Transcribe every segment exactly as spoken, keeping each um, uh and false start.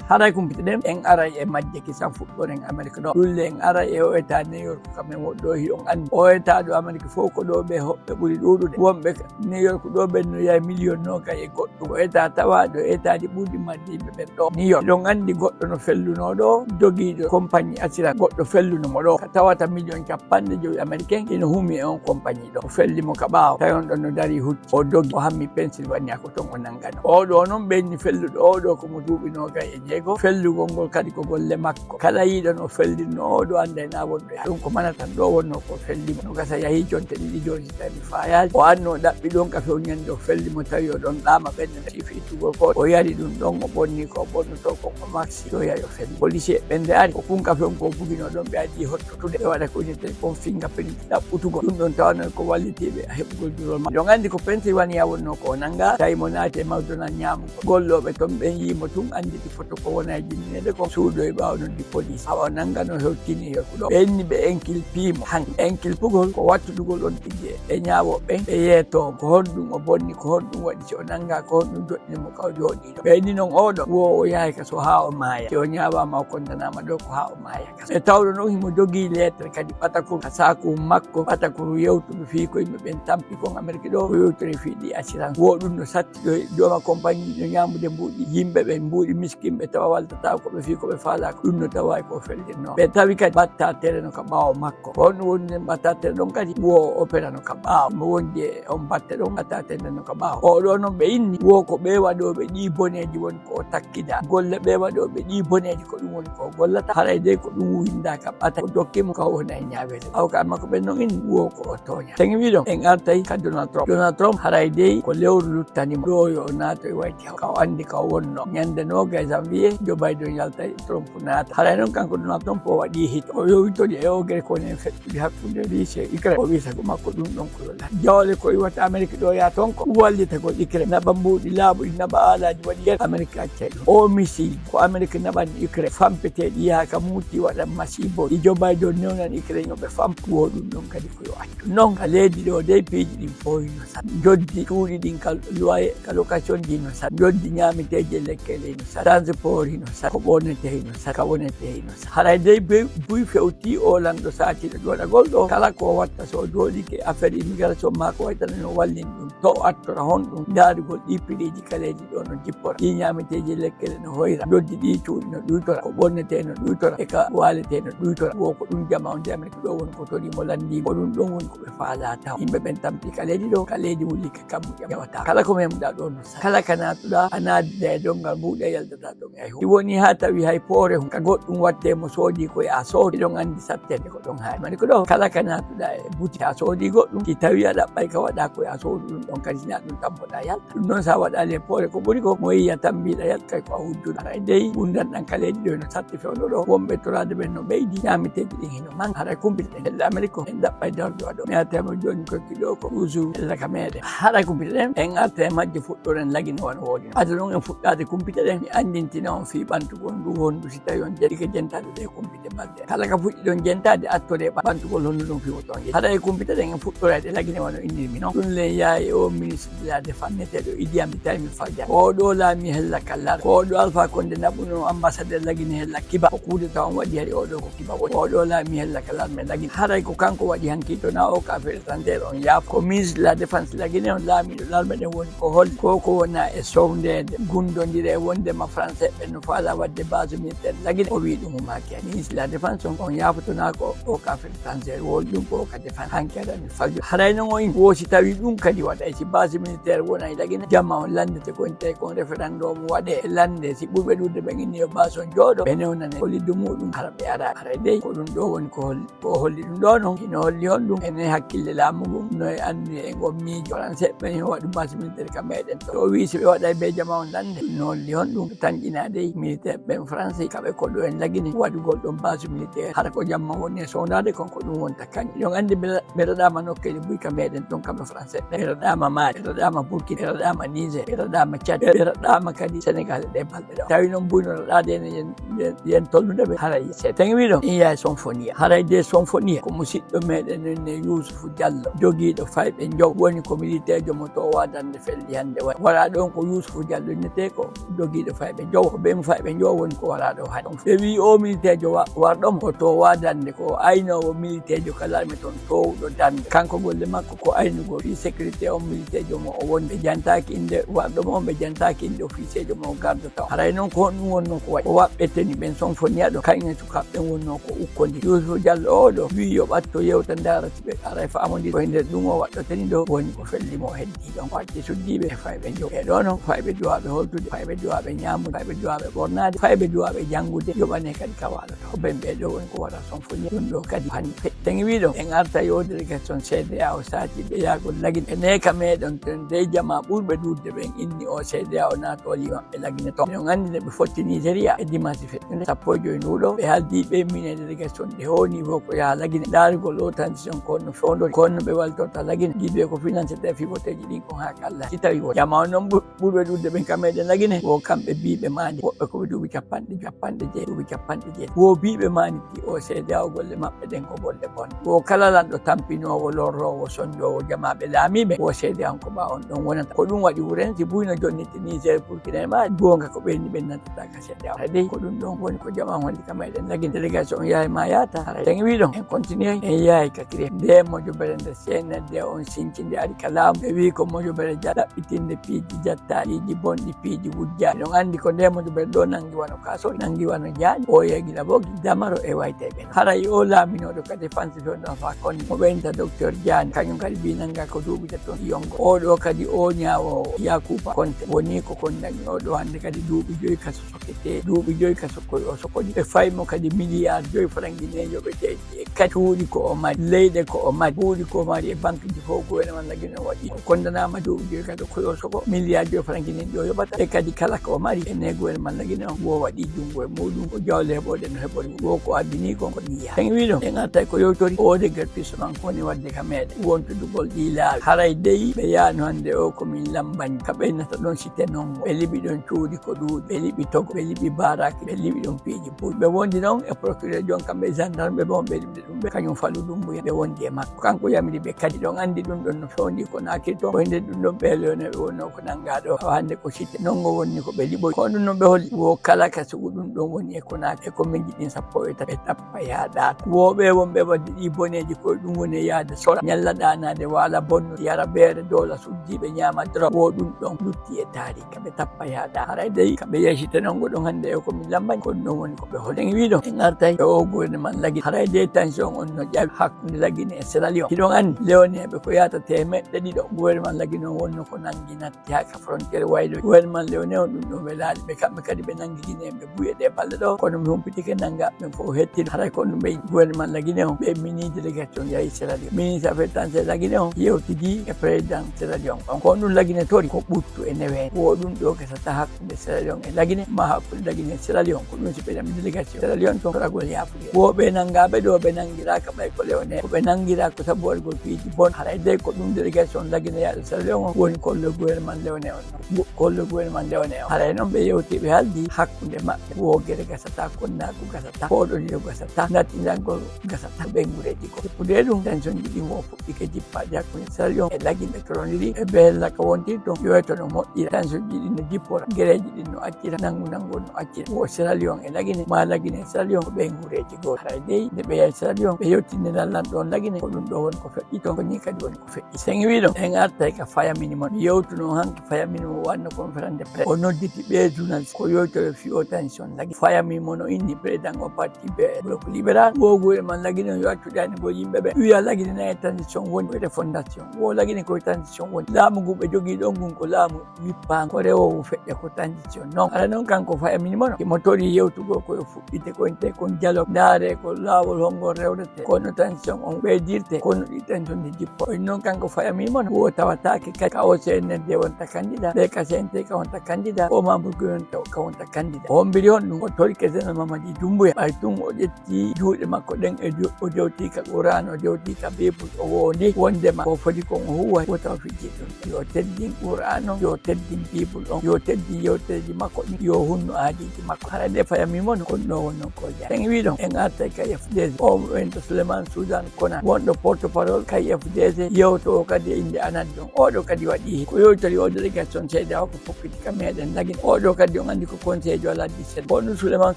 Haray kumpite ɗen, en aray e majje kisan fuɗɗoren Amerik ɗo. Ɗulle en aray e o eta New York, kam en woɗɗo hiɗon anndi. O eta ɗo Amerik fof ko ɗo ɓe hoɓɓe ɓuri ɗuuɗude. Wonɓe New York ɗo ɓen no yahay miliyon noogay e goɗɗo. Ko eta tawa ɗo etaaji ɓurɗi marde yimɓe ɓen ɗo New York. Hiɗon anndi goɗɗo no felluno ɗo, jogiiɗo compagnie assurance, goɗɗo felluno mo ɗo. Ka tawata miliyon capanɗe jowi Ameriken, ino humi e on compagnie ɗo. O felli mo ka ɓaawo, tawi on ɗon no darii hucci. O dogi, o hammi Pennsylvania, ko ton o nanngano. Oo ɗoo noon ɓenni felluɗo, oo ɗoo ko mo duuɓi noogay e jeego. Fellugol ngol kadi ko golle makko. Kala yiiɗo no fellirnoo oo ɗoo annday na wonɗo yaha. Ɗum ko manatan ɗoo wonnoo ko felli mo. No gasa yahii jonte ɗiɗi jooni si tawi mi faayaaji. O annoo ɗaɓɓi ɗoon kafe on ñande o felli mo tawi o ɗon ɗaama ɓennude. Sifi ittugol ko o yari ɗum ɗon, o ɓonni ko o ɓonnotoo ko o maksi, o yahi o felli. Polisiye ɓen nde ari, ko kun kafe on ko buginoo ɗon, ɓe addi hottutude. Ɓe waɗa ko innetee kon fingerprint, ɗaɓɓutugol. Ɗum ɗon tawanoy ko wallitiiɓe heɓugol durol maɓɓe. Hiɗon anndi ko Pennsylvania wonnoo ko o nanngaa, tawi mo naati e McDonald ñaamugol. Gollooɓe ton ɓen yii mo tun, annditi foto ko wona e jinnineede kon, suuɗoyi ɓaawo noddi police. Awa o nanngano hewtini e ko ɗo. Ɓe inni ɓe enkilpii mo. Han enkilpugol ko wattudugol on tigi e ñaawooɓe ɓen, ɓe yeetoo ko honɗum o bonni, ko honɗum waɗi si o nanngaa, ko honɗum joɗɗini mo ka o jooɗii ɗo. Ɓe inni non oo ɗoo, wo o yahay ka so haa o maaya. Si o ñaawaama, o kondanaama ɗoo ko haa o maaya ka. E tawɗo non himo jogii lettre kadi ɓatakuru ka saaku makko, ɓatakuru yewtuɗo fii ko yimɓe ɓen tampi kon Amerik ɗoo, ko yewtore fii ɗi assurance. Wo ɗum no satti ɗo, jooma compagnie no ñaamude mbuuɗi yimɓe ɓen, mbuuɗi miskinɓe, tawa waltataako ɓe fii ko ɓe faalaaka. Ɗum no tawa e ko fellirnoo. Ɓe tawi kadi battatere no ka ɓaawo makko. Ko honno woni nden battatere ɗon kadi? Wo opera no ka ɓaawo. Mo wondi e on batte ɗon, battatere nden no ka ɓaawo. Oo ɗoo non ɓe inni, wo ko ɓee waɗooɓe ɗii boneeji woni ko o takkida. Golle ɓee waɗooɓe ɗii boneeji ko ɗum woni ko o gollata. Haray dey ko ɗum winndaa ka ɓata, ko dokki mo ka o wona e ñaaweede. Awkaaɓe makko ɓen non inni, wo ko o tooña. Sen wi'i ɗon, en artay ka Donald Trump. Donald Trump haray dey ko lewru luttani mo. Ɗoo yo o naato e wayti ka o anndi ka o wonnoo. Ñande noogay janvier, Joe Biden yaltay, Trump naata. Haray non kanko Donald Trump o waɗii hito. O yowitorii e ogere ko woni e feƴƴude hakkunde Russie e Ukraine. O wi'i sago makko ɗum ɗon ko yo lan. Jawle ko iwata Amerik ɗoo yaa ton ko wallitagol Ukraine. Naɓa mbuuɗi laaɓuɗi, naɓa aalaaji waɗi yer Amerik accay ɗum. O missile ko Amerik naɓani Ukraine. Fampeteeɗi yaha ka muuti waɗa masiibo. Ɗi Joe Biden newnan Ukraine yo ɓe fampu wo ɗum ɗon kadi ko yo accu. Non ka leydi ɗoo dey piiji ɗin fof hino sat. Njoddi cuuɗi ɗin ka loyer, ka location ji hino sat. Njoddi ñaameteeji e lekkele hino sat. Transport hino sat. Ko ɓornetee hino sat. Ka wonetee hino sat. Haray dey buy, buy fewti o lanɗo saatiiɗo ɗum waɗagol ɗoo. Kala ko o watta so o jooɗike affaire immigration maa ko waytana no wallin ɗum. To o attora honɗum ndaarugol ɗii piriiji ka leydi ɗoo no jippora. Ɗii ñaameteeji e lekkele no hoyra. Njoddi ɗii cuuɗi no ɗuytora. Ko ɓornetee no ɗuytora. E ka waaletee no ɗuytora. Wo ko ɗum jama on de Amerik ɗoo woni ko torii mo lanndii mo. Ko ɗum ɗon woni ko ɓe faalaa taw. Yimɓe ɓen tampi ka leydi ɗoo, ka leydi wuli ka kammu ƴawata. Kala ko memuɗaa ɗoo no sat. Kala ka naatuɗaa, a naatida e donngal mbuuɗe yaltata ɗon e huɗo. Si woni haa tawi hay poore hun ka goɗɗum wattee mo soodii ko yaa soodu, hiɗon anndi satteede ko ɗon haa e mani ko ɗoo. Kala ka naatuɗaa e buti a soodii goɗɗum, si tawi a ɗaɓɓay ka waɗaa ko yaa soodu ɗum ɗon kadi si na ɗum tampoɗaa yalta. Ɗum noon, so a waɗaali e poore, ko ɓuri ko, mo yiya tambiiɗa yalta, kay ko a wujjuɗo. Haray dey, ɓurndan ɗan ka leydi ɗo, no satti fewndo ɗo. Wonɓe toraade ɓen no ɓeydi, ñaameteeji ɗin hino manka. Haray kumpite ɗen, hella Amerik ko en ɗaɓɓay darduwa ɗo. Mi arta e mon jooni, ko kiɗo ko toujours hella ka meɗen. Haray kumpite ɗen, en arta e majje, fuɗɗoren lagine wano woodi. Ado ɗon en fuɗɗaade kumpite ɗen, mi anndintina on fii ɓantugol ndu wondu, si tawi on jeɗike jentaade ɗe kumpite. Kala ka fuɗɗi ɗon jentaade, attore ɓantugol honno ɗum fiwotoo. Haray kumpite ɗen en fuɗɗoray ɗe lagine wano innirmi non. Ɗum len yaha e o ministre de la défense neteeɗo Idi Amin Taye mi faja. Ko ɗo laami hella ka lar. Ko ɗo Alpha Condé naɓuno ambassadeur lagine hella kiba. Ko kuude taw on waɗi hari o ɗo ko kiba woni. Ko ɗo laami hella ka lar mi lagine. Haray ko kanko waɗi hanki to na o ka affaire étrangère on yaafo. Ko ministre de la défense lagine on laamiɗo larme ɗen woni ko hol. Ko ko wona e sowndeede. Gundondire wonde ma français ɓe no faala waɗde base militaire lagine. O wi ɗum umaaki. Ministre de la défense on, on yaafotonaa ko o ka affaire étrangère, wol ɗum ko o ka défense. Hanki aɗa mi faljo. Haray non o in, wo si tawi ɗum kadi waɗay, si base militaire wonay lagine, jama on lanndete ko en tawi kon référendum waɗe e lannde, si ɓurɓe ɗuuɗude ɓen inni yo base on jooɗo, ɓe newnane ko liddu muɗum, hara ɓe ara. Haray dey, ko ɗum ɗo woni ko holli, ko holli ɗum ɗo non, hino holli honɗum, ene hakkille laamu ngun, no e anndi e ngon miijo. Français ɓen yo waɗu base militaire ka meɗen to. O wi si ɓe waɗay be jama on lannde, no holli honɗum, tanƴinaa dey, militaire ɓen Faransi, kaɓe koɗo en lagine waɗugol ɗon base militaire. Hara ko jamma woni e sowndaade kon, ko ɗum wonta kañ. Hiɗon anndi mi raɗaama nokkeeli buy ka meɗen ton, kamɓe Faransi. Mi raɗaama Mali, mi raɗaama Burkina, mi raɗaama Niger, mi raɗaama Tchad, mi raɗaama kadi Senegal e ɗe balɗe ɗo. Tawi noon buy no raɗaade en, en yen, yen tollude ɓe. Haray se tawi wiɗo in yaay Sonfoniya. Haray de Sonfoniya ko musiɗɗo meɗen ne Yuusufu Jallo, jogiiɗo fayɓe njow, woni ko militeejo mo towa darnde felli hannde wa-, wara ɗon ko Yuusufu Jallo innetee ko jogiiɗo fayɓe njow. Ko ɓen fayɓe njow woni ko wara ɗo hannde. Ɓe wi o militeejo wa-, warɗo mo ko towa darnde, ko aynoowo militeejo ka larme ton towɗo darnde. Kanko golle makko ko aynugol fii sécurité on militeejo mo o woni. Ɓe jantaaki innde warɗo mo on, ɓe jantaaki innde ofiseejo mo o gardoto. Haray non ko honɗum wonnoo ko waɗi? O waɓɓeteni ɓen Sonfoniya ɗo, kañum e sukaaɓe ɓen wonnoo ko ukkondi. Yuusufu Jallo oo ɗo wi yo ɓatto yewta ndaara si ɓe aray faamondira ko e nder ɗum o waɗɗoteni ɗo woni ko felli mo o heddi ɗon. O acci suddiiɓe e fayɓe njow. E ɗoo non fayɓe duwaaɓe holtude, fayɓe duwaaɓe ñaamude, fayɓe duwaaɓe ɓornaade, fayɓe duwaaɓe janngude, yoɓanee kadi ka waalo. Ko ɓen ɓee ɗoo woni ko wara Sonfoniya. Ɗum ɗoo kadi hani fe-, tawi wiɗo en arta yo délégation C D A O saati ɓe yaagol Lagine. Ene ka meɗen ton dey jamaa ɓurɓe duudde ɓen inni o C D A O naatooli maɓɓe Lagine ton. Eɗon anndi nde ɓe fotti Nigeria e dimanche fettude sappo e joy nduɗo. Ɓe haldi ɓe mine délégation de haut niveau ko yaha Lagine. Ndaarugol o transition ko no fewndori, ko no ɓe waltorta Lagine. Jiibe ko finance e fiboteeji ɗin kon haa ka Allah. Si tawi won jamaa on non ɓur-, ɓurɓe duudde ɓen ka meɗen Lagine, wo kamɓe biiɓe maani, woɓɓe ko ɓe duuɓi capanɗe, capanɗe jeeɗiɗi, duuɓi capanɗe jeeɗiɗi. Wo biiɓe maani ti o C D A O golle maɓɓe ɗen ko golle bonɗe. Wo kala lanɗo tampinoowo, lorroowo, sonjoowo jamaaɓe laamiiɓe, wo C D A O on ko ɓaawo on ɗon wonata. Ko ɗum waɗi wuren si buy no jonniti Niger, Burkina e Mali, goonga ko ɓeyni ɓen nantata ka C D A O. Haray dey ko ɗum ɗon woni ko jamaa on holli ka meɗen Lagine. Délégation on yahay ma yaata, haray en wiɗon, en continue, en yahay ka kire. Nde mojobere nde C N R D on sinci nde ari ka laamu, ɓe wi ko mojobere ja-, ɗaɓɓitinde piiji jattaaɗi, piiji bonɗi, piiji wujjaaɗi. Eɗon anndi ko nde mojobere ɗo nangi wano Kaso, nangi wano Jaani, o yehi gila bo Damaro e Wayta e ɓen. Haray o laaminooɗo ka défense fewndo fa konni, mo ɓeynta Docteur Jaani, kañum kadi bi nanga ko duuɓi tati on yongo. O ɗo kadi o ñaawoowo Yakuba Konte, woni ko kon nangi o ɗo hannde kadi duuɓi joyi kaso sokete, duuɓi joyi kaso ko o sokodi. Ɓe fay mo kadi miliyar joyi farangineejo ɓe jeyi. E kadi cuuɗi ko o mari, leyɗe ko o mari, buuɗi ko o mari e banque ji fof gouvernement Lagine o waɗi. O kondanaama duuɓi joyi kadi ko yo sogo miliyar joyi farangineejo o yoɓata. E kadi kala ko o mari ene gouvernement Lagine o wo waɗi junngo e muɗum. Ko jawle heɓoɗe no heɓori wo ko addini kon ko niya. En wiɗo en artay ko yewtori o de ger puissement ko woni waɗde ka meɗen wontudugol ɗi laawi. Haray dey ɓe yaano hannde o ko min lambañ ka ɓeynata ɗon site non. Ɓe liɓi ɗon cuuɗi ko ɗuuɗi. Ɓe liɓi togo, ɓe liɓi baraki, ɓe liɓi ɗon piiji buy. Ɓe wondi non e procureur jon kamɓe e gendarme ɓe bon ɓe liɓi ɗum ɓe kañum falu ɗum mbuya ɓe wondi e makko. Kanko yamiri ɓe kadi ɗon anndi ɗum ɗon no fewndi ko naakiri ton. Ko hinde ɗum ɗon ɓe lewne ɓe wonno ko nannga ɗo. Awa hannde ko site non ngo wonni ko ɓe liɓoyi. Ko ɗum no ɓe holi wo kala ka sugu ɗum ɗon woni e ko naaki e ko min jiɗin sappo e tati e tappa e haa ɗaata. Wo ɓe wonɓe wadde ɗi boneeji koye ɗum woni e yahde sora, ñalla ɗaanaade, waala bonnude, yara beere, doola suddiiɓe, ñaama drogue. Wo ɗum ɗon lutti e taari. Ka ɓe tappa yaada. Haray dey, ka ɓe yahita non, ngo ɗon hannde e ko min lambañ, ko ɗum ɗon woni ko ɓe holi. En wiɗo, en artay e o gouvernement Lagine. Haray dey tension on no ƴawi hakkunde Lagine e Sierra Leone. Hiɗon anndi, Leoneɓe ko yaata teemeɗɗe ɗiɗo. Gouvernement Lagine on wonno ko nangi natti haa ka frontière waylo. Gouvernement Leone on ɗum ɗon welaali ɓe, kamɓe kadi ɓe nangi Guinée ɓe buy e ɗe balɗe ɗo. Kono mi humpitike nanga ɓen fof hettino. Haray ko ɗum ɓe gouvernement Lagine on, ɓe mini délégation yahi Sierra Leone. Ministre affaires étrangères Lagine on yewtidi e président Sierra Leone on. Ko ɗum Lagine tori ko ɓuttu e neweende. Wo ɗum ɗo gasata hakkunde Sierra Leone e Lagine, ma hakkunde Lagine e Sierra Leone. Ko ɗum si ɓe ɗam délégation Sierra Leone ton toragol yaafude. Wo ɓe nangaaɓe ɗo ɓe nangiraaka ɓay ko Leone. Ko ɓe nangiraa ko sabu waɗugol piiji bon. Haray dey ko ɗum délégation Lagine yaaɗo Sierra Leone on woni kollo gouvernement Leone on. Go-, kollo gouvernement Leone on. Haray noon ɓe yewti ɓe haaldi hakkunde maɓɓe. Wo gere gasata, konnaagu gasata, fooɗodiro gasata, nattindangol gasata ɓeynguureeji goo. Teppude ɗum, tension ji ɗin wo fuɗɗike jippaade hakkunde Sierra Leone e Lagine ɓe torondiri e behella ka wontiri toon. Yo e to no moƴƴira, tension ji ɗin no jippora, gereeji ɗin no accira, nanngu nanngu no accira. Wo Sierra Leone e Lagine, ma Lagine e Sierra Leone ko ɓeynguureeji goo. Haray dey, nde ɓe yahi Sierra Leone, ɓe yewtinde lallan ɗoon Lagine, ko ɗum ɗo woni ko feƴƴi toon, ko nii kadi woni ko feƴƴi. Sen wiɗo, en artay ka faya minimum. Yewtuno hanki faya minimum wanno conférence de presse. O nodditi ɓe journaliste ko yewtere fii o tension Lagine. Faya minimum no inni président o parti P L, Bloc Libéral. Wo gouvernement Lagine on yo accu ɗaanigol yimɓe ɓe. Wiya Lagine na e transition woni, wiyete fondation. Wo Lagine koye transition woni. Laamu ngu ɓe jogii ɗon ngun ko laamu wippaango. Ko rewoowo feƴƴa ko transition non. Hara non kanko faya minimum no. Himo tori yewtugol koye fuɗɗite ko wiyete kon dialogue. Ndaare ko laawol hongol rewrete. Kono transition on ɓeydirte. Kono ɗi tension ɗi jippo. Ɗum noon kanko faya minimum no. Wo tawataake kadi ka o C N R D wonta candidat. Ɓe ka C N T ka wonta candidat. O membre gouvernement taw ka wonta candidat. O mbiri on ɗum o tori ke Général Mamadi Doumbouya. Ɓay tun o ƴetti juuɗe makko ɗen e ju-, o jewti ka Qur'an, o jewti ka Bible, o wondi wondema ko foti kon o huwa, o tawa fijji ɗum. Yo teddin Qur'an on, yo teddin Bible on, yo teddin yewtereeji makko ɗin, yo hunnu aadiiji makko. Hara Nde fayami mono, kono ɗo wonno ko jaa. En wi ɗon, en artay ka F D C. O wonto Souleymane Suzanne Konaté, wonɗo porte-parole ka F D C, yewto o kadi e innde ANAT ɗon. Oɗo kadi waɗi ko yewtori o délégation C E D E A O ko fokkiti ka meɗen Lagine. Oɗo kadi on anndi ko conseil de la dix-sept. Ko ɗum Souleymane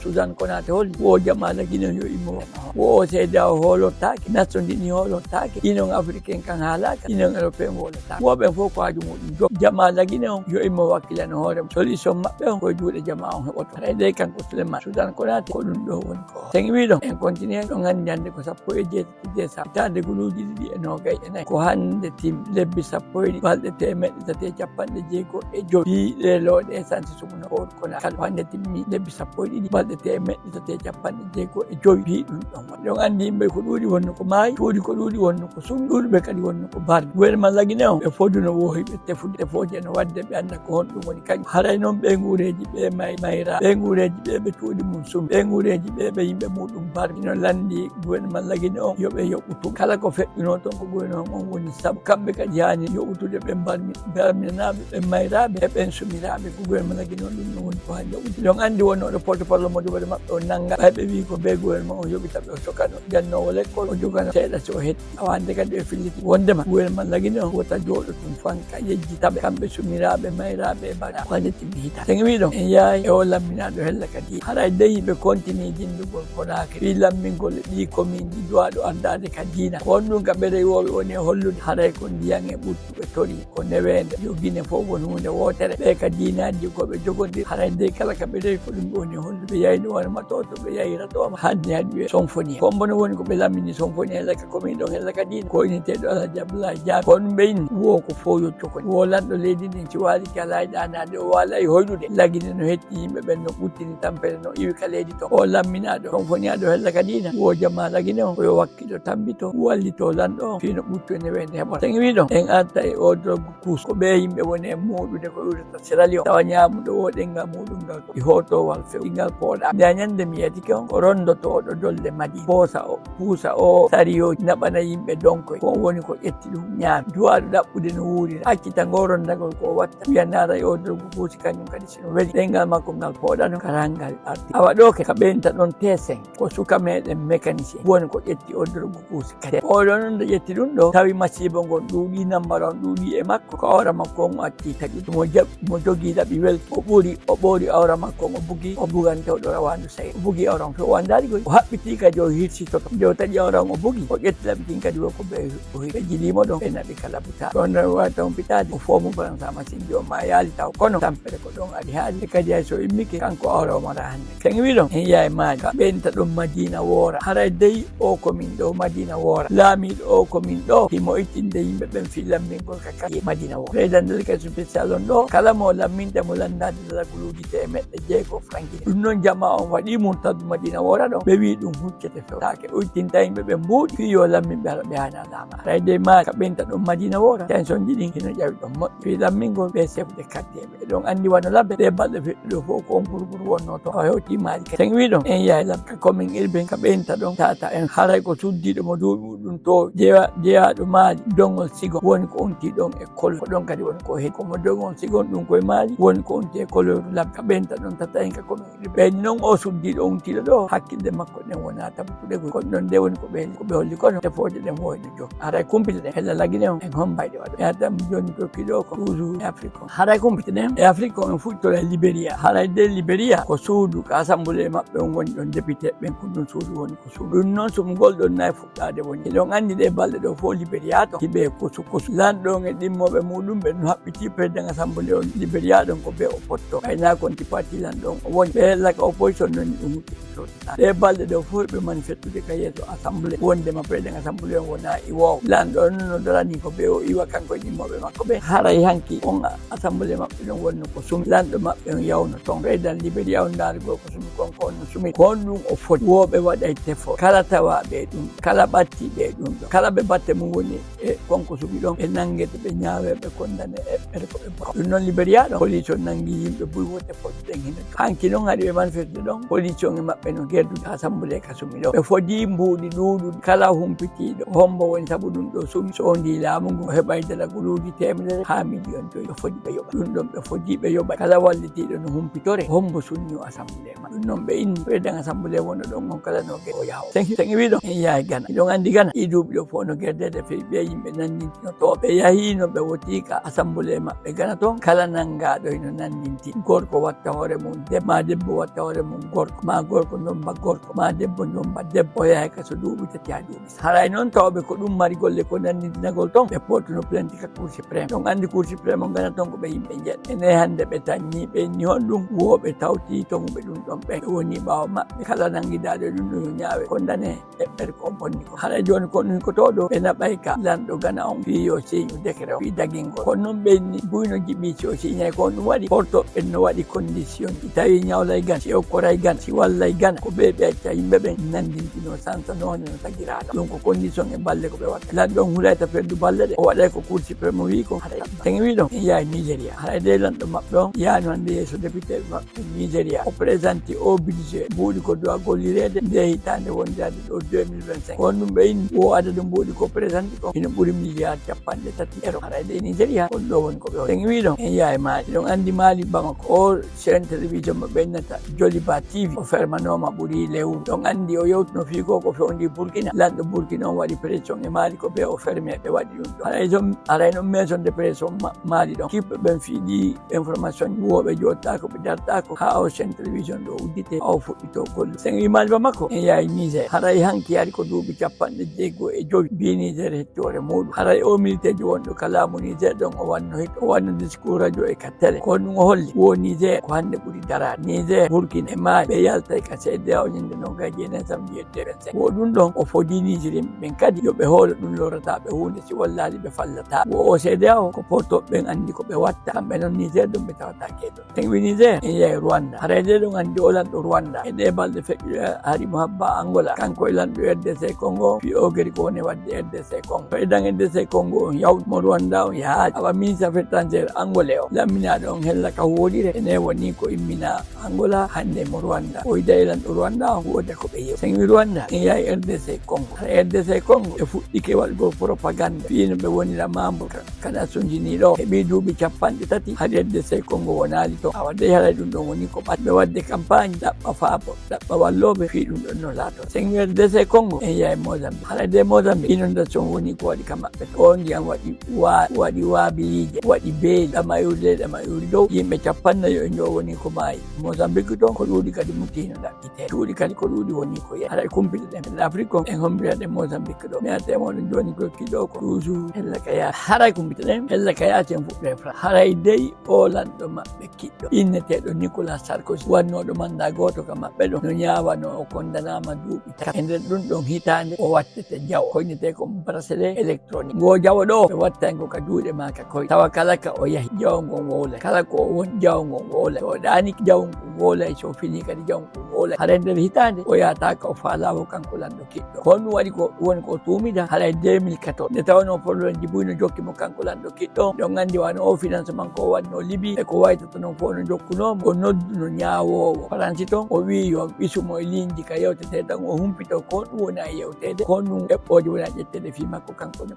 Suzanne Konaté holi, wo jamaa Lagine yo immo. Wo o C E D E A O hoolortaake, Nations Unies hoolortaake, Union Africaine kan haalaaka, Union Européenne hoolortaake. Wo ɓen fof ko haaju muɗum. Jo-, jamaa Lagine on yo immo wakkilano hoore mum. Solution maɓɓe on ko e juuɗe jamaa on heɓoto. Haray dey kanko Souleymane Suzanne Konaté ko ɗum ɗo woni ko. Sen wi ɗon, en continue ɗon hannde hannde ko sappo e jeetati décembre, hitaande guluuji ɗiɗi e noogay e nayi. Ko hannde tim lebbi sappo e ɗiɗi, balɗe teemeɗɗe tati e capanɗe jeego e jowi. Fii ɗee looɗe essence sumuno ko woni Konaté. Kala ko hannde timmi lebbi sappo e ɗiɗi, balɗe teemeɗɗe tati e capanɗe jeego e jowi. Fii ɗum ɗon waɗi. Ɗon anndi yimɓe ko ɗuuɗi wonno ko maayi, ɗuuɗi ko ɗuuɗi wonno ko sumi, ɗuuɗi ɓe kadi wonno ko barmi. Gouvernement Lagine on, ɓe foduno woohi ɓe tefude, tefooje no waɗde ɓe annda ko honɗum woni kañum. Haray noon ɓe nguureeji ɓe may-, mayra, ɓe nguureeji ɓe ɓe cuuɗi mum sumi, ɓe nguureeji ɓe ɓe yimɓe muɗum barmi. No lanndi gouvernement Lagine on yo ɓe yoɓu tun. Kala ko feƴƴunoo toon ko gouvernement on woni sabu. Kamɓe kadi haani yoɓutude ɓe mbarmi, barminaaɓe, ɓe mayraaɓe, e ɓen sumiraaɓe. Ko gouvernement Lagine on ɗum no woni ko haani yoɓude. Ɗon anndi wonnooɗo porte-parole mo dubare maɓɓe o nannga. Ɓay ɓe wii ko bee gouvernement on yoɓita ɓe o sokano jannoowo lekkol, o jogana seeɗa si o hetti. Awa hannde kadi ɓe filliti wondema gouvernement Lagine on wota jooɗo tun fanka yejjita ɓe. Kamɓe sumiraaɓe, mayraaɓe e bara. Ko hannde timmi hitaande. Sen wi ɗon, en yahay e o lamminaaɗo hella kadi. Haray dey ɓe continue jinndugol Konaakiri. Fii lammingol e ɗii komiinji duwaaɗo ardaade ka diina. Ko honɗum ka ɓerewooɓe woni e hollude? Haray ko ndiyan e ɓuttu ɓe tori, ko neweende. Yo Gine fof won huunde wootere. Ɓe ka diinaaji ko ɓe jogondir. Haray dey kala ka ɓerewi ko ɗum ɓe woni e hollude. Ɓe yayno wano ma to, to ɓe yayra to ma. Hannde haɗi ɓe Sonfoni. Ko mbono woni ko ɓe lammini Sonfoni hella ka komiin ɗon hella ka diina. Ko inneteeɗo Alhaji Abdoulaye Diaby. Ko ɗum ɓe inni wo ko fow yotto ko. Wo lanɗo leydi ndin si waali ka laayi ɗaanaade, o waala e hoyɗude. Lagine no hetti yimɓe ɓen no ɓuttini tampere no iwi ka leydi ton. O lamminaaɗo, Sonfoniyaaɗo hella ka diina. Wo jamaa Lagine on, ko yo wakkilo tabbito, wallito lanɗo on, fii no ɓuttu e neweende heɓora. Sen wi ɗon, en arta e o drogue kuus. Ko ɓe yimɓe woni e muuɗude ko iwrata Sierra Leone. Tawa ñaamuɗo wo ɗenngal muuɗum ngal ko e hootowal few, ɗi ngal pooɗa. Nde a ñande mi yetike on, ko ronndotooɗo dolle Madi. Poosa o, puusa o, sariyo, naɓana yimɓe donkoy. Ko on woni ko ƴetti ɗum ñaami. Duwaaɗo ɗaɓɓude no wuurira. Accita ngoo ronndagol ko o watta. Wiya naaray o drogue kuusi kañum kadi si no weli. Ɗenngal makko ngal pooɗano, karal ngal arti. Awa ɗoo ke ka ɓeynta ɗon T cinq. Ko suka meɗen mécanicien. Woni ko ƴetti o drogue kuusi kadi. Oɗon ɗon nde ƴetti ɗum ɗo, tawi masiibo ngon ɗuuɗi, nambara on ɗuuɗi e makko. Ko awra makko on o atti taƴude. Mo jaɓ-, mo jogii laɓi welki. O ɓuri, o ɓoori awra makko on, o bugi, o bugante o ɗo rawaandu. Sey o bugi awra on few o anndaali goy. O haɓɓitii kadi o hirsitoto. Nde o taƴi awra on o bugi, o ƴetti laɓi ɗin kadi wo ko ɓe o hir-, ɓe jilii mo ɗon, ɓe naɓi kala butaa. Ɗon ɗon wawi tampitaade, o foomu Faransa masinji o ma yaali taw. Kono tampere ko ɗon ari haali. E kadi hay so immike, kanko awra o mara hannde. Sen wi ɗon, en yahay Maali. Ka ɓeynta ɗon Madina Woora. Haray dey o komin ɗo Madina Woora. Laamiiɗo o komin ɗo, himo ittinde yimɓe ɓen fii lammingol ka kadi Madina Woora. Président délégation spécial on ɗo, kala mo lamminta mo lanndaade dala guluuji teemeɗɗe jeego franki. Ɗum noon jamaa on waɗi murtadu Madina Woora ɗon. Ɓe wi ɗum huccete fewtaake. O ittinta yimɓe ɓe mbuuɗi fii yo lammin ɓe hara ɓe haana laama. Haray dey Maali ka ɓeynta ɗon Madina Woora. Tension ji ɗin hino ƴawi ɗon moƴƴi. Fii lammingol ɓe chef de quartier ɓe. Eɗon anndi wano labbe ɗe balɗe feƴƴuɗo fof ko on gurguru wonno to. O hewti Maali kadi. Sen wi ɗon, en yahay labbe ka commune urbaine ka ɓeynta ɗon tata en. Haray ko suddiiɗo mo duuɓi ɗum to jeya-, jeyaaɗo Maali, doŋol sigo woni ko onti ɗon e kolo. Ko ɗon kadi woni ko he-, ko mo doŋol sigo on ɗum koye Maali woni ko onti e kolo labbe. Ka ɓeynta ɗon tata en ka commune urbaine. Ɓen non o suddiiɗo ontiiɗo ɗo, hakkilde makko ɗen wona tabutude gol. Kono ɗon nde woni ko ɓe, ko ɓe holli kono tefooje ɗen woyno jok. Haray kumpite ɗen, hella Lagine on, en hombayde waɗa. E adam jooni ko kiɗo ko toujours e Afrique on. Haray kumpite ɗen, e Afrique on en fuɗɗora e Liberia. Haray de Liberia, ko suudu ka assemblée maɓɓe on woni ɗon, député ɓen ko ɗum suudu woni. Ɗum noon, sumgol ɗon nayi fuɗɗaade woni. Eɗon anndi ɗee balɗe ɗo fof Liberia to hiɓe kosu kosu. Lanɗo on e ɗimmooɓe muɗum ɓen no haɓɓitii président assemblée on Liberia ɗon ko be o potto. Ɓay naa kon ti parti lanɗo on o woni. Ɓe hella ka opposition non ɗum hutti. Ɗee balɗe ɗo fof ɓe manifestude ka yeeso assemblée. Wondema président assemblée on wona iwoowo. Lanɗo on no darani ko be o iwa kanko e ɗimmooɓe makko ɓe. Haray hanki on assemblée maɓɓe ɗon wonno ko sumi. Lanɗo maɓɓe on yawno toon. Président Liberia on ndaarugol ko sumi kon ko on no sumi. Ko honɗum o foti? Wooɓe waɗay tefo. Kala tawaaɓe e ɗum, kala ɓattiiɓe e ɗum ɗo, kala ɓe batte mum woni e kon ko sumi ɗon, ɓe nanngete, ɓe ñaawee, ɓe kondane e ɓe ko ɓe bokka. Ɗum noon Liberia ɗon, police on nanngi yimɓe buy wonde foti ɗen hino. Hanki noon haɗi ɓe manifeste ɗon, police on e maɓɓe no gerdude assemblée ka sumi ɗo. Ɓe fodi mbuuɗi ɗuuɗuɗi. Kala humpitiiɗo hombo woni sabu ɗum ɗo sumi, so o ndi laamu ngu, o heɓay dala guluuji teemedere haa miliyon joyi. Ɓe fodi ɓe yoɓa. Ɗum ɗon ɓe fodi ɓe yoɓa. Kala wallitiiɗo no humpitore hombo sunni o assemblée ma. Ɗum noon ɓe inni président assemblée wonɗo ɗon on kala no ge-, o yaha o. Sen, sen wiɗo en yahay Gana. Hiɗon anndi Gana. Ɗi duuɓi ɗo fof no gerdede fewi ɓe yimɓe nanndintino to. Ɓe yahiino ɓe wotii ka assemblée maɓɓe Gana toon. Kala nanngaaɗo hino nanndinti. Gorko watta hoore mum debbo, ma debbo watta hoore mum gorko, ma gorko ndomba gorko, ma debbo ndomba debbo. O yahay ka so duuɓi tati haa duuɓi. Haray noon tawɓe ko ɗum mari golle ko nanndintinagol toon, ɓe portuno plainte ka Cour suprême. Ɗon anndi Cour suprême on Gana toon ko ɓe yimɓe njeɗɗo. Ene hannde ɓe tanni, ɓe inni honɗum? Wo ɓe tawti toŋuɓe ɗum ɗon ɓe. Ɓe woni ɓaawo maɓɓe. Kala nanngidaaɗo e ɗum ɗum yo ñaawe, condamné, eɓɓere ko bonni ko. Haray jooni ko ɗum ko to ɗo, ɓe naɓay ka lanɗo Gana on, fii yo siiñu décret on, fii dagingol. Kono noon ɓe inni, buy no jiɓi si o siiñay ko on ɗum waɗi, porto ɓen no waɗi condition. Si tawi ñawlay Gana, si okkoray Gana, si wallay Gana, ko ɓe ɓe acca yimɓe ɓen nanndintino sansa noone no tagiraɗo. Ɗum ko condition e balle ko ɓe watta. Lanɗo on hulayta perdu balle ɗe. O waɗay ko Cour suprême wi ko. Haray sen wi ɗon, en yahay Nigeria. Haray de lanɗo maɓɓe on yaano hannde yeeso député maɓɓe Nigeria. O présenté o budget mbuuɗi ko doit gollireede nde hitaande wondaade ɗo deux mille vingt-cinq. Ko honɗum ɓe inni? Wo adadu mbuuɗi ko présenté ko hino ɓuri milliard capanɗe tati euro. Haray de Nigeria, on ɗo woni ko ɓe. Sen wi ɗon, en yahay Mali. Ɗon anndi Mali Bamako. O chaîne télévision mo ɓe innata Joliba T V, o fermanooma ɓuri lewru. Ɗon anndi o yewtuno fii ko ko fewndi Burkina. Lanɗo Burkina on waɗi pression e Mali ko ɓe o ferme ɓe waɗi ɗum ɗon. Haray son, haray noon maison de presse on Ma-, Mali ɗon. Kiɓɓe ɓen fii ɗi information wo ɓe jooɗtaako, ɓe dartaako. Haa o chaîne télévision ɗo uddite, haa o fuɗɗito golle. Sen wi Mali Bamako, en yahay Niger. Haray hanki ari ko duuɓi capanɗe jeego e jowi. Mbi Niger hoore muuɗum. Haray o militeejo wonɗo ka laamu Niger ɗon o wanno hito, o wanno discours radio e ka télé. Ko ɗum o holli, wo Niger ko hannde ɓuri daraade. Niger, Burkina e Mali, ɓe yaltay ka C E D E A O ñande noogaji e nayi samedi deux mille vingt-cinq. Wo ɗum ɗon o fodi Nigérian ɓen kadi yo ɓe hoolo ɗum lorrataa ɓe huunde si wallaali ɓe fallataa. Wo o C E D E A O ko porto ɓen anndi ko ɓe watta. Kamɓe noon Niger ɗum ɓe tawataa keeɗo. Sen wi Niger, en yahay Rwanda. Haray de ɗon anndi o lanɗo Rwanda. E ɗee balɗe feƴƴuɗe hari mo habba Angola. Kanko e lanɗo R D C Congo, fii o geri ko woni waɗde R D C Congo. Président R D C Congo on yawti mo Rwanda on yahaade. Awa ministre affaires étrangères angolais on. Lamminaaɗo on hella ka huwodire. Ene woni ko immina Angola hannde mo Rwanda. O yida e lanɗo Rwanda on huwode ko ɓe yew. Sen wi Rwanda, en yahay R D C Congo. Haray R D C Congo, ɓe fuɗɗike waɗugol propagande. Fii no ɓe wonira membre ka ka Nations Unies ɗo, heɓi duuɓi capanɗe tati, hari R D C Congo wonaali toon. Awa dey haray ɗum ɗon woni ko ɓat-, ɓe waɗde campagne, ɗaɓɓa faabo, ɗaɓɓa wallooɓe, fii ɗum ɗon no laatoo. Sen R D C Congo, en yahay Mozambique. Haray de Mozambique, inondation woni ko waɗi ka maɓɓe. Oo ndiyam waɗi wa-, waɗi waabiliije, waɗi beeli, ɗama iwri ley, ɗama iwri dow. Yimɓe capanɗe nayo e njowo woni ko maayi. Mozambique toon, ko ɗuuɗi kadi muttiino ɗaɓɓi. Cuuɗi kadi ko ɗuuɗi woni ko yahi. Haray kumpito ɗen. L'Afrique on en hombira ɗen Mozambique ɗo. Mi arta e mooɗon jooni ko kiɗo ko toujours hella ka yaasi. Haray kumpito ɗen, hella ka yaasi en fuɗɗo e France. Haray dey o lanɗo maɓɓe kiɗɗo, inneteeɗo Nicolas Sarkozy, wannooɗo manda gooto ka maɓɓe ɗo, no ñaawanoo o kondanaama duuɓi tati. E nder ɗum ɗon hitaande o wattete jawo. Ko innetee ko bracelet électronique. Ngoo jawo ɗo, ɓe wattay ngo ka juuɗe maa ka koy. Tawa kala ka o yahi, jawo ngon wowlay. Kala ko o woni, jawo ngon wowlay. So o ɗaanike, jawo ngon wowlay. So o finii kadi, jawo ngon wowlay. Haray nder hitaande, o yahataa ka o faalaa wo kanko lanɗo kiɗɗo. Ko honɗum waɗi ko woni ko o tuumida? Haray deux mille quatorze, nde tawnoo problème ji buy no jokki mo kanko lanɗo kiɗɗo. Ɗon anndi wano o financement ko o waɗnoo Libi, e ko waytata non fof no jokkunoo mo. O nodduno ñaawoowo Faransi toon, o wi'i yo ɓisu mo e liiñdi ka yewtetee tan, o humpito ko honɗum woni e yewteede, ko honɗum eɓɓooje woni e ƴetteede fii makko kanko ne.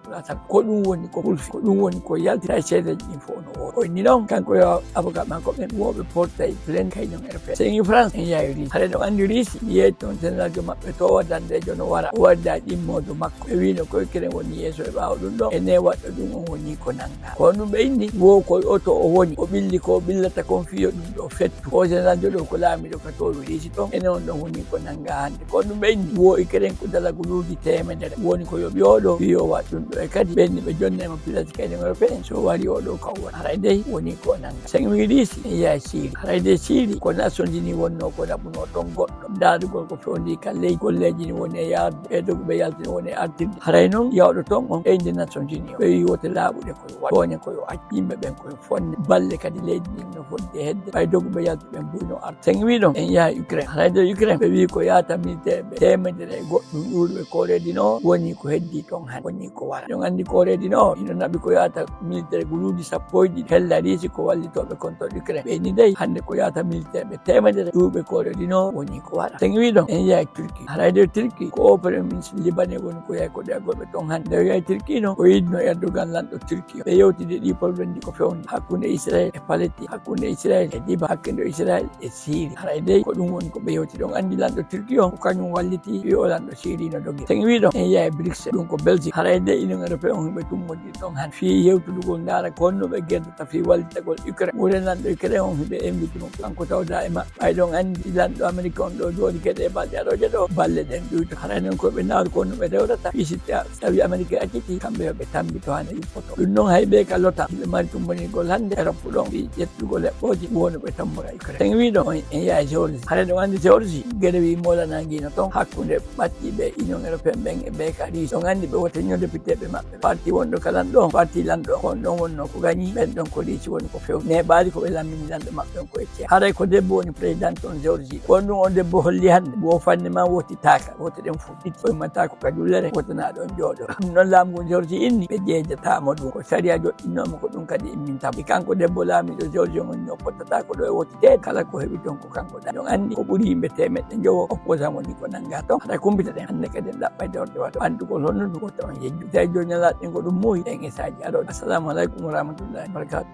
Ko ɗum woni ko fulfi, ko ɗum woni ko yalti, tawi seedeeji ɗin fof no woodi. O inni noon, kanko yo avocat makko ɓen, wo ɓe portay plainte kay ɗon R P. So en France, en yahay Russie. Haray ɗon anndi Russie, yeeyi toon général jo maɓɓe to dandeejo no wara. O wadda ɗimmoojo makko. Ɓe wiino ko Ukraine woni yeeso e ɓaawo ɗum ɗo. E ne waɗɗo ɗum on woni ko nanngaa. Ko ɗum ɓe inni, wo ko oto o woni. O ɓilli ko o ɓillata kon fii yo ɗum ɗo fettu. O général jo ɗo ko laamiiɗo ka to Russie toon. E ne on ɗon woni ko nanngaa hannde. Ko ɗum ɓe inni, wo Ukraine ko dala guluuji teemedere. Woni ko yoɓi oɗo, fii yo waɗ ɗum ɗo e kadi, ɓenni ɓe jonna e mo pilaji kayɗe Europe en, so wari oɗo kaw woni. Haray dey woni ko nannga. Sen wi Russie, en yahay Syrie. Haray dey Syrie, ko Nations Unies wonnoo ko naɓunoo toon goɗɗo. Ndaarugol ko fewndii ka leydi, golleeji ne woni e yaarde, ɓe dogu ɓe yalti ne woni e artirde. Haray noon, yawɗo toon on, e innde Nations Unies, ɓe wi wote laaɓuɗe ko yo waɗ, tooñe ko yo acc, yimɓe ɓen ko yo fonne, balle kadi leydi ndin no fodde hedde, ɓay dogu ɓe yalti ɓen buy no arta. Sen wi ɗon, en yaha Ukraine. Haray nder Ukraine, ɓe wi ko yaata militaire ɓe teemedere e goɗɗum ɗuuɗuɓe Corée du Nord woni ko heddi toon hannde, woni ko wara. Ɗon anndi Corée du Nord, ino naɓi ko yaata militaire guluuji sappo e ɗiɗi hella Russie ko wallitooɓe kon to Ukraine. Ɓe ni dey, hannde ko yaata militaire ɓe teemedere ɗuuɗuɓe Corée du Nord woni ko waɗa. Sen wiɗon en yahay Turki. Haray de Turki ko o premier ministre libanais woni ko yahay ko ɗe goɓe ton hannde. Nde o yahay Turki noon, o yiɗno Erdogan lanɗo Turki o. Ɓe yewtide ɗi problème ji ko fewndi hakkunde Israël e Palestine, hakkunde Israël e Liban, hakkunde Israël e Syrie. Haray dey ko ɗum woni ko ɓe yewti ɗon. Anndi lanɗo Turki on ko kañum walliti wi o lanɗo Syrie no dogi. Sen wiɗon en yahay Bruxelles, ɗum ko Belgique. Haray dey Union Européenne on hiɓe tummodiri ɗon han fii yewtudugol ndaara ko honno ɓe gerdata fii wallitagol Ukraine. Wuure lanɗo Ukraine on hiɓe invite mo kanko tawda e maɓɓe. Ɓay ɗon anndi lanɗo Amérique on ɗo jooɗi kede e balɗe arooje ɗo, balle ɗen ɗuyto. Haray non ko ɓe naawri ko honno ɓe rewrata fii si ta-, tawi Amérique acciti kamɓe yo ɓe tambito hano yuppoto. Ɗum non hay ɓe ka lota hiɓe mari tummbonirgol hannde Europe ɗon fii ƴettugol eɓɓooji wonu ɓe tambora Ukraine. Sen wiɗon en yahay Géorgie. Haray ɗon anndi Géorgie gere wi molanaangi no ton hakkunde ɓattiiɓe Union Européenne ɓen e ɓe ka Russie. Ɗon anndi ɓe wote ño député ɓe maɓɓe. Parti wonɗo ka lanɗo on, parti lanɗo on, ko on ɗon wonno ko gañi, ɓen ɗon ko Russie woni ko few. Neeɓaali ko ɓe lammini lanɗo maɓɓe on ko e ceeɗu. Haray ko debbo woni président on Géorgie. Ko on ɗum on debbo holli hannde, wo fanne ma wottitaaka, wote ɗen fof itti. O immata ko ka jullere, wotana ɗon jooɗo. Ɗum noon laamu ngun Géorgie inni, ɓe jeejataama ɗum. Ko sariya joɗɗinnooma ko ɗum kadi immintama. E kanko debbo laamiiɗo Géorgie on ño fottata ko ɗo e wottiteede, kala ko heɓi ton ko kanko ɗaɓɓi. Ɗon anndi ko ɓuri yimɓe teemeɗɗe njowo opposant woni ko nannga ton. Haray kumpita ɗen hannde kadi en ɗaɓɓay dorde waɗo. Anndugol honno ɗum wota on yejju. Tawi jooni ñalaaɗe ɗen ko ɗum muuyi, ɗen e saaji aɗo. Assalamu aleykum wa rahmatullahi wa barakatuh.